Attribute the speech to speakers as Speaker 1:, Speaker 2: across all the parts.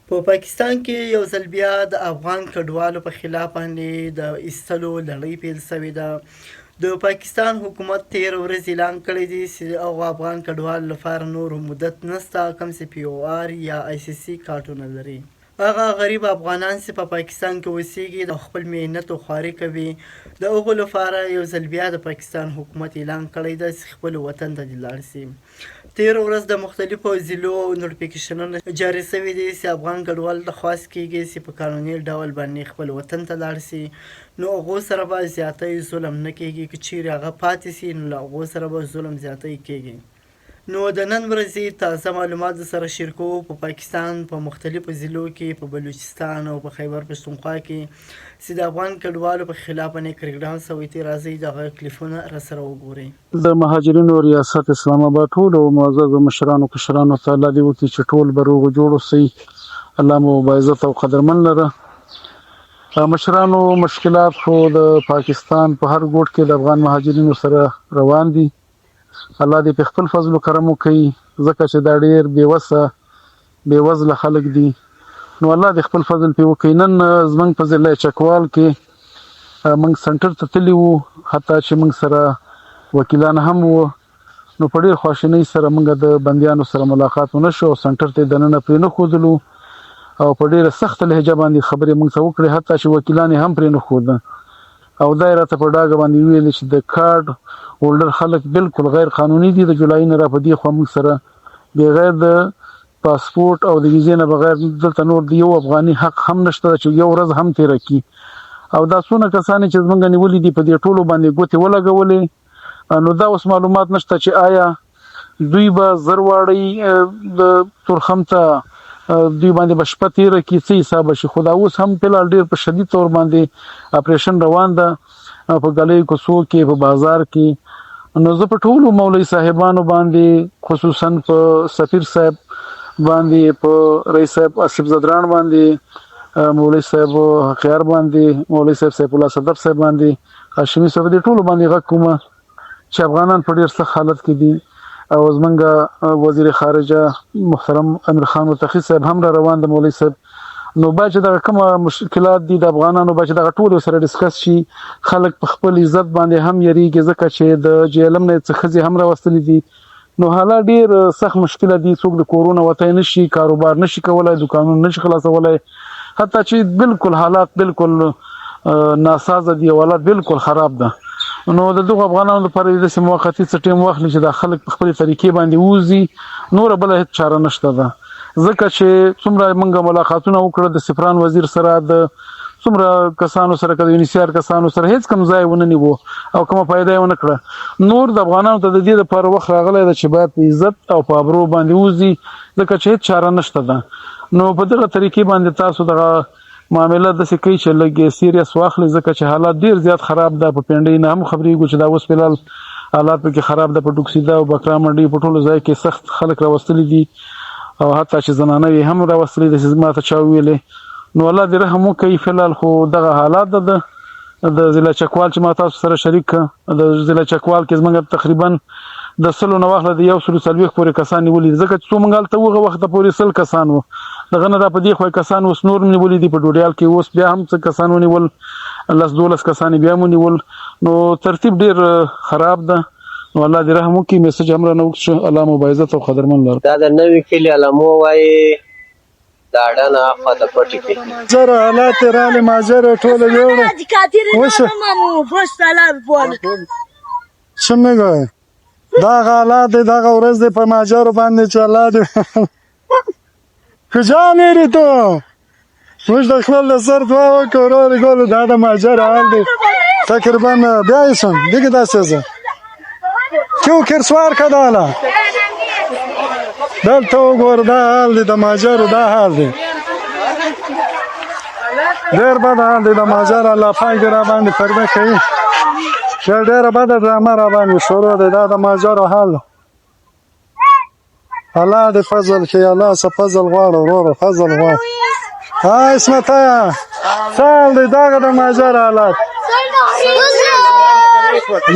Speaker 1: په پاکستان کې یو ځل بیا د افغان کډوالو په خلاف باندې د ایستلو لړۍ پیل شوې ده. د پاکستان حکومت تېره ورځ اعلان کړی دی چې د هغو افغان کډوالو لپاره نور مدت نشته کوم چې پي او آر یا آی سي سي کارټونه لري. هغه غریب افغانان چې په پاکستان کې اوسیږي او خپل محنت او خواري کوي د هغو لپاره یو ځل بیا د پاکستان حکومت اعلان کړی دی چې خپل وطن ته دې لاړ شي. تېره ورځ د مختلفو ضلعو نوټیفیکیشنونه جاري شوي دي چې افغان کډوالو ته خواست کېږي چې په قانوني ډول باندې خپل وطن ته لاړ شي نو هغو سره به زیاتی ظلم نه کېږي، که چېرې هغه پاتې شي نو له هغو سره به ظلم زیاتی کېږي. نو د نن ورځې تازه معلومات درسره شریکوو، په پاکستان په مختلفو ضلعو کې په بلوچستان او په خیبر پښتونخوا کې چې د افغان کډوالو په خلاف باندې کریک ډاون شوی دی، راځئ دغه کلیپونه راسره وګورئ.
Speaker 2: د مهاجرینو ریاست اسلام اباد ټولو معززو مشرانو کشرانو ته الله دې وکړي چې ټول به روغ جوړ اوسئ، الله مو باعزت او قدرمن لره. مشرانو مشکلات خو د پاکستان په هر ګوټ کې د افغان مهاجرینو سره روان دي، الله دې په خپل فضل و کرم وکړي، ځکه چې دا ډیر بې وسه بې وزله خلک دي، نو الله دې خپل فضل پې وکړي. نن زمونږ په ضلع چکوال کې موږ سنټر ته تللي وو، حتی چې موږ سره وکیلان هم وو، نو په ډیر خواشینۍ سره موږ د بندیانو سره ملاقات ونه شو او سنټر ته یې دننه پرې نه ښودلو او په ډیره سخته لهجه باندې خبرې موږ ته وکړې، حتی چې وکیلان یې هم پرې نه ښوده او دا یې راته په ډاګه باندې وویل چې د کارډ هولډر خلک بالکل غیر قانوني دي، د جولای نه را په دې خوا موږ سره بغیر د پاسپورټ او د ویزې نه بغیر دلته نور د یو افغاني حق هم نشته چې یو ورځ هم تیره کړي. او دا څونه کسان چې زمونږ نیولي دي په دې ټولو باندې ګوتې ولګولې، نو دا اوس معلومات نشته چې آیا دوی به زر واړی د تورخم ته دوی باندې به شپه تیره کړي، څه حساب به شي. خو دا اوس هم فلحال ډیر په شدید تور باندې اپریشن روان ده په ګلیو کوڅو کې، په بازار کې. نو زه په ټولو مولوي صاحبانو باندې، خصوصا په سفیر صاحب باندې، په رئیس صاحب آصف ځدراڼ باندې، مولوي صاحب حقیار باندې، مولوي صاحب سیف الله صدف صاحب باندې، هاشمي صاحب، دې ټولو باندې غږ کوم چې افغانان په ډیر سخت حالت کې دي. او زمونږ وزیر خارجه محترم امیر خان متقي صاحب هم را روان د مولوي صاحب، نو باید چې دغه کومه مشکلات دي د افغانانو باید چې دغه ټول سره ډیسکس شي. خلک په خپل عزت باندې هم یریږي، ځکه چې د جیلم نه څه ښځې هم راوستلې دي، نو حالات ډیر سخت مشکل دي. څوک د کورونه وتی نه شي، کاروبار نه شي کولای، دکانونه نه شي خلاصولای، حتی چې بالکل حالات بالکل ناسازه دي او حالات بالکل خراب ده. نو د دغو افغانانو لپاره دې داسې موقتي څه ټیم واخلي چې دا خلک په خپلې طریقې باندې ووځي، نوره بله هېڅ چاره نشته ده. ځکه چې څومره موږ ملاقاتونه وکړه د سفران وزیر سره، د څومره کسانو سره، که د یونیسیار کسانو سره، هېڅ کوم ځای ونه نیو او کومه فایده یې ونه کړه. نور د افغانانو ته د دې لپاره وخت راغلی ده چې باید په عزت او په ابرو باندې ووځي، ځکه چې هېڅ چاره نشته ده. نو په دغه طریقې باندې تاسو دغه معامله داسې کوي چې لږ سیریس واخلي، ځکه چې حالات ډیر زیات خراب ده. په پنډۍ نه هم خبرېږو چې دا اوس فلحال حالات پکې خراب ده، په ډوکسیده او بکرا منډۍ په ټولو ځای کې سخت خلک راوستلي دي او حتی چې زنانه یې هم راوستلي دي، چې ما ته چا وویلې. نو الله دې رحم وکړي. فلحال خو دغه حالات ده د ضلع چکوال چې ما تاسو سره شریک کړ. د ضلع چکوال کې زمونږ تقریبا د 100 نه واخله د 140 پورې کسان نیولي دي، ځکه چې څو مونږ هلته وغه وخته پورې 100 کسان وو، دغه نه را په دې خوا کسان اوس نور نیولي دي. په ډوډیال کې اوس بیا هم څه کسان ونیول، 10 12 کسان یې بیا هم ونیول. نو ترتیب ډېر خراب ده. نو الله دې رحم وکړي. میسج هم رانه اوږد شو. الله مو باعزت او قدرمن لره.
Speaker 3: دا د نوي کلي علمو وایي د اډه نه اخوا د پټي کې
Speaker 4: زره حالات یې راغلې، ماجر یې ټوله یوړه. وشه څه مې ګوې دغه حالات دی، دغه ورځ دی په ماجرو باندې چې الله دې کجا میری تو موږ د خپل د سر دعا وکړو. ورور ګل دا د ماجر حال دی تقریبا بیا یې شم دغه داسې زه کیو کرسوار کداله دلته وګوره، دا حال دی د ماجرو، دا حال دی، ډېر بد حال دی د ماجر. الله پاک دې را باندې پرده کوي چې ډېره بده ډرامه را باندې شروع دی. دا د ماجرو حال دی. الله دې فضل کړي، الله څه فضل غواړو وروره، فضل غواړو. ها عصمته څه حال دی دغه د ماجر حالات؟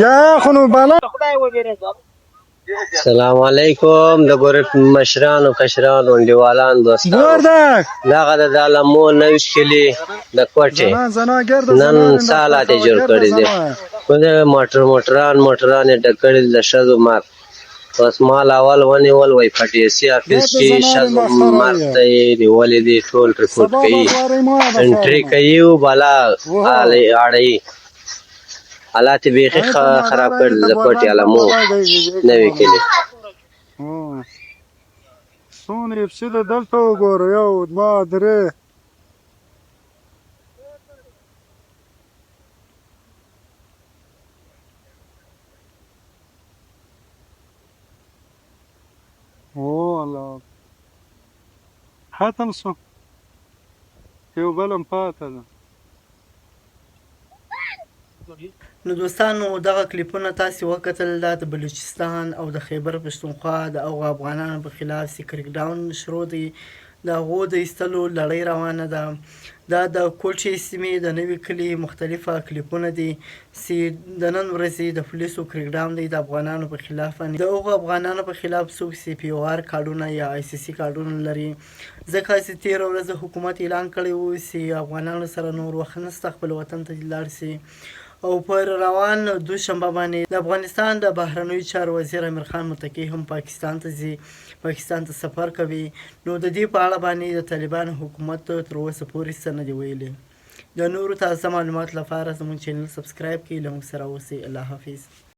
Speaker 4: یا خو نو بالا
Speaker 5: خدای وبېرېږه.
Speaker 3: سلام علیکم د ګورپ مشرانو کشرانو انډیوالان دوستانو
Speaker 4: ګورده
Speaker 3: دغه د دالمو نوي کلي د کوټې
Speaker 4: زنان زنا ګرده
Speaker 3: نن
Speaker 4: زنان
Speaker 3: سالات یې جوړ
Speaker 4: ګرده
Speaker 3: کړي دي
Speaker 4: زنا
Speaker 3: کوزه موټران یې ډک کړي دي د ښځو مرګ اوس مال اول ونیول وای په ډي سي افیس
Speaker 4: ګرده
Speaker 3: کې
Speaker 4: زنان
Speaker 3: ښځو
Speaker 4: اختر
Speaker 3: مرګ
Speaker 4: آیه
Speaker 3: ته یې نیولې دي ټول رپورټ
Speaker 4: سبا
Speaker 3: کوي
Speaker 4: بازوارې ما د
Speaker 3: انټري
Speaker 4: خارمه
Speaker 3: کوي او بالا
Speaker 4: وهو
Speaker 3: اړوي حالات یې بیخي
Speaker 4: هغه ته
Speaker 3: خراب
Speaker 4: مادار
Speaker 3: کړي
Speaker 4: آیه
Speaker 3: دي
Speaker 4: ته
Speaker 3: د کوټې
Speaker 4: بولان
Speaker 3: علمو
Speaker 4: بابا دی
Speaker 3: نوي کلي.
Speaker 4: څونه اف سي ده دلته وګوره یو دوه درې او الله ختم سو یو بل هم پاته ده.
Speaker 1: نو دوستانو دغه کلیپونه تاسو وکتل، دا د بلوچستان او د خیبر پښتونخوا د هغو افغانانو په خلاف چې کریک ډاون شروع دی، د هغو د ایستلو لړۍ روانه ده. دا د کوټې سیمې د نوي کلي مختلفه کلیپونه دي چې د نن ورځې د پولیسو کریک ډاون دی د افغانانو په خلاف باندې، د هغو افغانانو په خلاف څوک چې پي او آر کارډونه یا آی سي سي کارډونه لري، ځکه چې تېره ورځ حکومت اعلان کړی و چې افغانانو سره نور وخت نشته خپل وطن ته دې لاړ شي. او پر روان دوشنبه باندې د افغانستان د بهرنیو چارو وزیر امیر خان متقي هم پاکستان ته ځي، پاکستان ته سفر کوي. نو د دې په اړه باندې د طالبانو حکومت تر اوسه پورې څه نه دي ویلي. د نورو تازه معلوماتو لپاره زموږ چینل سبسکرایب کړئ، له موږ سره اوسئ. الله حافظ.